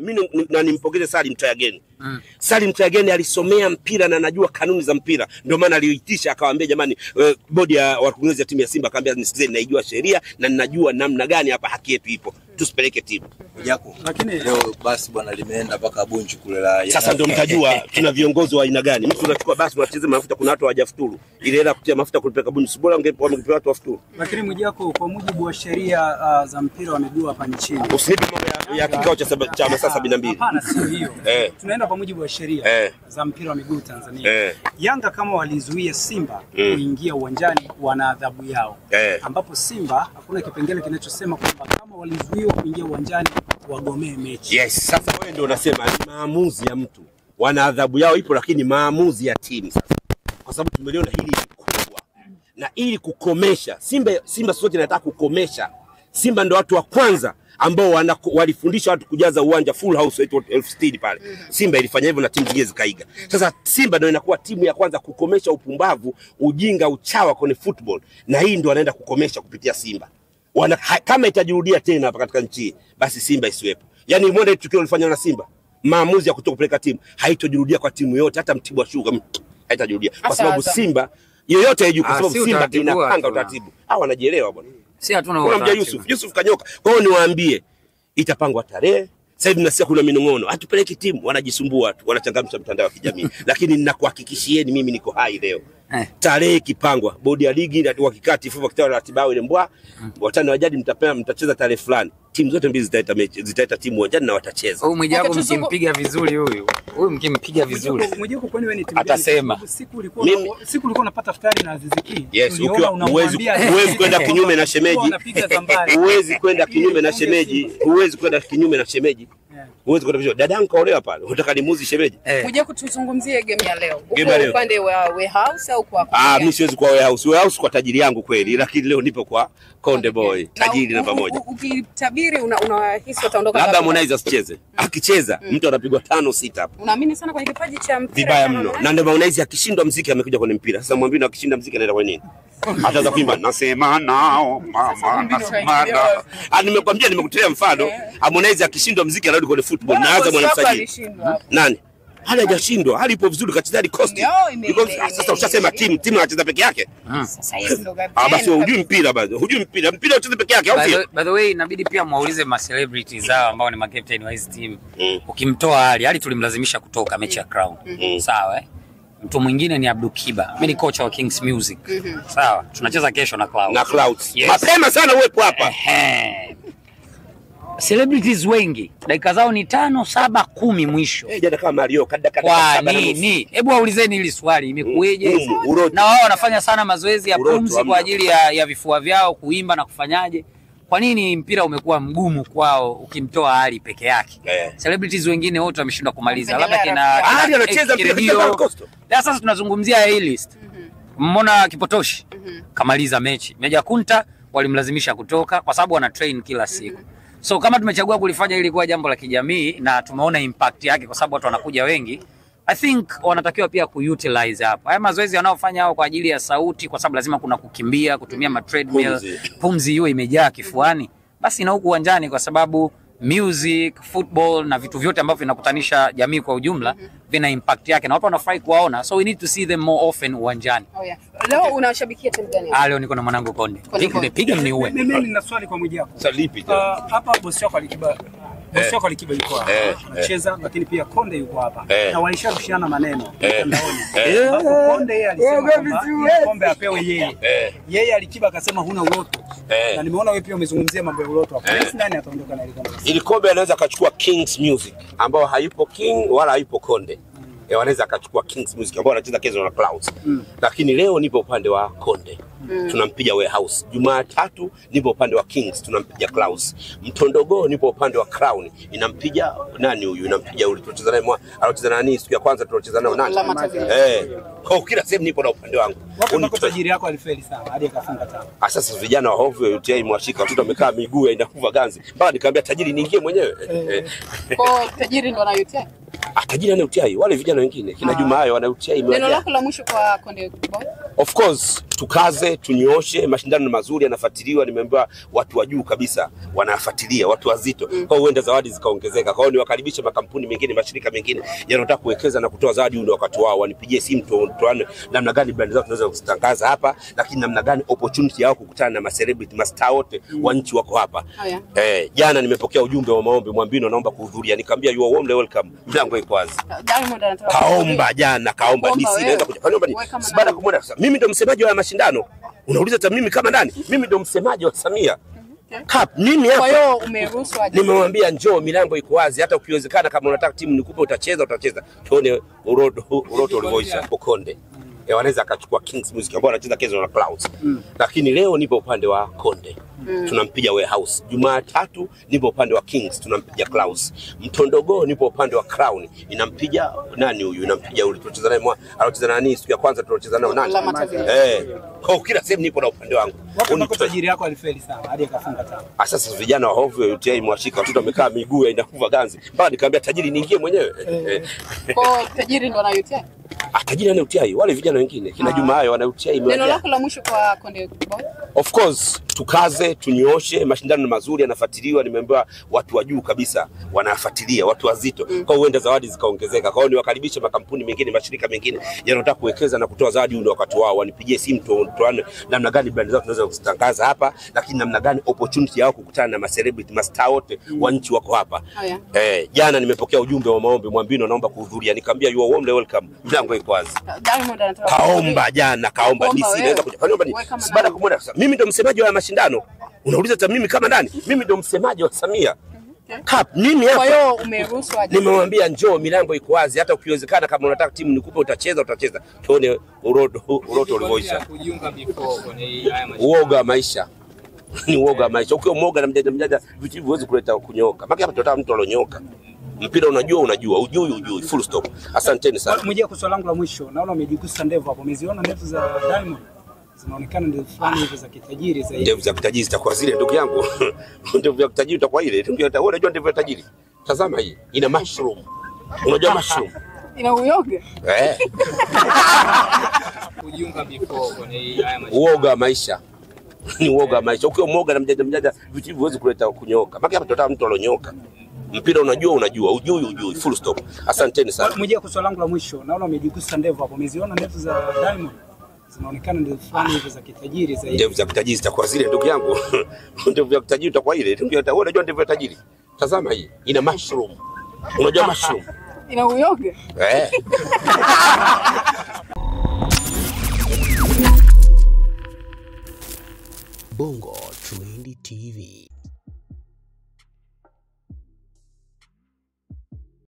Mimi na nimpongeze Salim Tayageni. Salim Tayageni alisomea mpira na anajua kanuni za mpira. Ndio maana aliitisha akawaambia, jamani, bodi ya wakurugenzi ya timu ya Simba, akaambia nisikizeni, naijua sheria na ninajua namna gani hapa haki yetu ipo. Tusipeleke timu. Yako. Lakini leo basi bwana limeenda mpaka Bunju kule la. Sasa ndio mtajua tuna viongozi wa aina gani. Mtu unachukua basi unacheza mafuta, kuna watu hawajafuturu. Ile hela kutia mafuta kulipeleka Bunju, bora wangepewa watu wafuturu. Lakini Mwijaku, kwa mujibu wa sheria za mpira wa miguu hapa nchini. Usinipe mambo ya kikao cha masaa 72. Hapana, sio hiyo. Tunaenda kwa mujibu wa sheria za mpira wa miguu Tanzania. Yanga kama walizuia Simba kuingia uwanjani, wana adhabu yao. Ambapo Simba hakuna kipengele kinachosema kwamba kama walizuiwa kuingia uwanjani wagomee mechi. Yes, sasa wewe ndio unasema ni maamuzi ya mtu. Wana adhabu yao ipo, lakini maamuzi ya timu sasa. Kwa sababu tumeliona hili kubwa. Na ili kukomesha Simba sote inataka kukomesha. Simba ndio watu wa kwanza ambao walifundisha watu kujaza uwanja full house 60,000 pale. Simba ilifanya hivyo na timu zingine zikaiga. Sasa Simba ndio inakuwa timu ya kwanza kukomesha upumbavu, ujinga, uchawa kwenye football. Na hii ndio wanaenda kukomesha kupitia Simba. Kama itajirudia tena hapa katika nchi, basi Simba isiwepo. Yaani umeona tukio lilifanywa na Simba, maamuzi ya kutokupeleka timu haitojirudia kwa timu yote, hata Mtibwa Sugar haitajirudia. Kwa sababu Simba yoyote haijui, kwa sababu Simba inapanga utaratibu. Hao wanajielewa bwana. Si hatuna utaratibu. Yusuf kanyoka. Kwa hiyo niwaambie itapangwa tarehe. Sasa hivi nasikia kuna minong'ono, hatupeleki timu, wanajisumbua tu, wanachangamsha mtandao wa kijamii. Lakini ninakuhakikishieni mimi niko hai leo. Tarehe ikipangwa, bodi ya ligi na wakikaa TFF wakitoa ratiba yao ile mbwa, watani wa jadi mtapewa, mtacheza tarehe fulani. Timu zote mbili zitaita mechi, zitaita timu uwanjani na watacheza. Huyu Mwijaku mkimpiga vizuri huyu. Huyu mkimpiga vizuri. Mwijaku, kwani wewe ni timu gani? Atasema. Siku ulikuwa unapata futari na Aziz Ki. Yes, ukiwa huwezi kwenda kinyume na shemeji. Huwezi kwenda kinyume na shemeji. Huwezi kwenda kinyume na shemeji. Huwezi kwenda vizuri. Dadangu kaolewa pale. Unataka nimuuzi shemeji? Mwijaku, tuzungumzie game ya leo. Uko upande wa Warehouse au kwa? Mimi siwezi kwa Warehouse. Warehouse kwa tajiri yangu kweli, lakini leo nipo kwa Konde Boy, tajiri namba 1. Ukitabiri unahisi wataondoka labda Harmonize asicheze. Akicheza mtu anapigwa 5-6 hapo. Unaamini sana kwenye kipaji cha mpira vibaya mno. Na ndio Harmonize akishindwa muziki amekuja kwenye mpira. Sasa mwambie akishinda muziki anaenda kwa nini? Ataanza kuimba nasema nao mama nasema nao. Nimekwambia, nimekutolea mfano. Harmonize akishindwa muziki anarudi kwenye football na Azam anamsajili. Nani? Hali hajashindwa, hali ipo vizuri, kacheza cost. Sasa ushasema timu anacheza peke yake. Sasa hiyo ndio gapi? Basi hujui mpira basi. Hujui mpira. Mpira ucheze peke yake au sio? By the way, inabidi pia muaulize ma celebrities hao ambao ni ma captain wa hizi team. Ukimtoa Ali tulimlazimisha kutoka mechi ya Crown. Sawa eh? Mtu mwingine ni Abdul Kiba. Mimi ni kocha wa Kings Music. Sawa, tunacheza kesho na Clouds. Na Clouds. Yes. Mapema sana uwepo hapa. Celebrities wengi dakika zao ni 5, 7, 10 mwisho. Jana kama Mario kada kwa nini? Hebu waulizeni hili swali, imekueje? Na wao wanafanya sana mazoezi ya pumzi kwa ajili ya vifua vyao kuimba na kufanyaje? Kwa nini mpira umekuwa mgumu kwao ukimtoa Ali peke yake? Celebrities wengine wote wameshindwa kumaliza. Labda kina Ali anacheza mpira Coastal. Sasa tunazungumzia A-list. Mbona Kipotoshi kamaliza mechi. Meja Kunta walimlazimisha kutoka kwa sababu wana train kila siku. So kama tumechagua kulifanya ili kuwa jambo la kijamii na tumeona impact yake kwa sababu watu wanakuja wengi, I think wanatakiwa pia kuutilize hapa. Haya mazoezi wanaofanya hao kwa ajili ya sauti, kwa sababu lazima kuna kukimbia, kutumia ma treadmill, pumzi hiyo imejaa kifuani. Basi na huku uwanjani kwa sababu music, football na vitu vyote ambavyo vinakutanisha jamii kwa ujumla vina impact yake na watu wanafurahi kuwaona. So we need to see them more often uwanjani. Oh yeah. Leo unashabikia timu gani? Leo niko na mwanangu Konde. Piga mniue. Mimi nina swali kwa Mwijaku. Swali lipi tena? Hapa bosi wako Alikiba. Bosi wako Alikiba yuko hapa. Anacheza, lakini pia Konde yuko hapa. Na walisharushiana maneno mtandaoni. Konde yeye alisema kwamba kombe apewe yeye. Yeye Alikiba akasema huna uloto. Na nimeona wewe pia umezungumzia mambo ya uloto hapo. Nani ataondoka na ile kombe? Ile kombe anaweza akachukua Kings Music ambao hayupo King wala hayupo Konde. Wanaweza akachukua Kings Music ambao wanacheza kesho na Clouds. Lakini leo nipo upande wa Konde. Tunampiga Warehouse. Jumatatu nipo upande wa Kings, tunampiga Clouds. Mtondogo nipo upande wa Crown. Inampiga nani huyu? Inampiga yule tulicheza naye aliocheza nani siku ya kwanza tulicheza nao nani? Kwa kila sehemu nipo na upande wangu. Wapi tajiri yako alifeli sana hadi akafunga tano. Sasa vijana wa hofu UTI mwashika watoto wamekaa miguu inakuva ganzi. Mpaka nikamwambia tajiri niingie mwenyewe. Kwa tajiri ndo ana UTI. Tajiri ana UTI, wale vijana wengine kina Juma hayo wana UTI. Neno lako la mwisho kwa Konde Boy? Of course tukaze, tunyooshe, mashindano ni mazuri yanafuatiliwa, nimeambiwa watu wa juu kabisa wanafuatilia, watu wazito. Kwa hiyo huenda zawadi zikaongezeka. Kwa hiyo niwakaribishe makampuni mengine, mashirika mengine yanayotaka kuwekeza na kutoa zawadi, ndio wakati wao, wanipigie simu tuone namna gani brand zao tunaweza kuzitangaza hapa, lakini namna gani opportunity yao kukutana na celebrity, mastar wote wa nchi wako hapa. Jana nimepokea ujumbe wa maombi, Mwambino naomba kuhudhuria, nikamwambia you are warmly welcome, mlango iko wazi. Kaomba jana, kaomba DC naweza kuja. Kaomba ni baada kumuona sasa. Mimi ndo msemaji wa mashindano. Unauliza hata mimi kama nani? Mimi ndo msemaji wa Samia Cup. Mimi hapa. Kwa hiyo umeruhusu aje? Nimemwambia njoo, milango iko wazi, hata ukiwezekana kama unataka timu nikupe utacheza, utacheza. Tuone uroto ulivyoisha Konde. Wanaweza akachukua Kings Music ambao wanacheza kesho na Clouds. Lakini leo nipo upande wa Konde. Tunampiga Warehouse. Jumatatu nipo upande wa Kings, tunampiga Clouds. Mtondogo nipo upande wa Crown. Inampiga nani huyu? Inampiga yule tulicheza naye aliocheza nani siku ya kwanza tulicheza nao nani? Kwa kila sehemu nipo na upande wangu. Wapi tajiri yako alifeli sana hadi akafunga tano. Sasa vijana wa hovyo UTI mwashika watoto wamekaa miguu inakuva ganzi. Mpaka nikamwambia tajiri niingie mwenyewe. Kwa tajiri ndo ana UTI? Tajiri ana UTI, wale vijana wengine kina Juma hayo wana UTI. Neno lako la mwisho kwa Konde Boy? Of course tukaze, tunyooshe, mashindano ni mazuri yanafuatiliwa, nimeambiwa watu wa juu kabisa wanafuatilia, watu wazito. Kwa hiyo huenda zawadi zikaongezeka. Kwa hiyo niwakaribishe makampuni mengine, mashirika mengine yanayotaka kuwekeza na kutoa zawadi, ndio wakati wao, wanipigie simu tuone namna gani brand zao tunaweza kuzitangaza hapa, lakini namna gani opportunity yao kukutana na celebrity, mastar wote wa nchi wako hapa. Jana nimepokea ujumbe wa maombi, Mwambino naomba kuhudhuria, nikamwambia you are warmly welcome, mlango iko wazi. Kaomba jana, kaomba DC naweza kuja. Kaomba ni baada kumuona sasa. Mimi ndo msemaji wa mashindano. Unauliza hata mimi kama nani? Mimi ndo msemaji wa Samia Cup. Mimi hapa. Kwa hiyo umeruhusu aje? Nimemwambia njoo, milango iko wazi, hata ukiwezekana kama unataka timu nikupe utacheza, utacheza. Tuone uroto ulivyoisha. Uoga maisha. Ni uoga maisha. Ukiwa mwoga na mjanja vitu hivi huwezi kuleta kunyoka. Maana hapa tunataka mtu alonyoka. Mpira unajua, ujui, full stop. Asanteni sana. Mmoja kwa swali langu la mwisho, naona umejigusa ndevu hapo. Umeziona ndevu za Diamond? Zinaonekana ndevu fulani hivi za kitajiri zaidi. Ndevu za kitajiri zitakuwa zile ndugu yangu. Ndevu ya kitajiri itakuwa ile. Ndugu yangu, unajua ndevu ya tajiri? Tazama hii, ina mushroom. Unajua mushroom? Ina uyoga. Kujiunga before kwenye haya mashindano. Uoga maisha. Ni uoga maisha. Ukiwa mwoga na mjanja vitu hivi huwezi kuleta kunyoka. Maana hapa tunataka mtu alonyoka. Mpira unajua, ujui, full stop. Asanteni sana. Mmoja kwa swali langu la mwisho, naona umejigusa ndevu hapo. Umeziona ndevu za Diamond? Zinaonekana ndevu fulani hivi za kitajiri zaidi. Ndevu za kitajiri zitakuwa zile ndugu yangu. Ndevu ya kitajiri itakuwa ile. Ndugu yangu, unajua ndevu ya tajiri? Tazama hii, ina mushroom. Unajua mushroom? Ina uyoga. Bongo Trendy TV.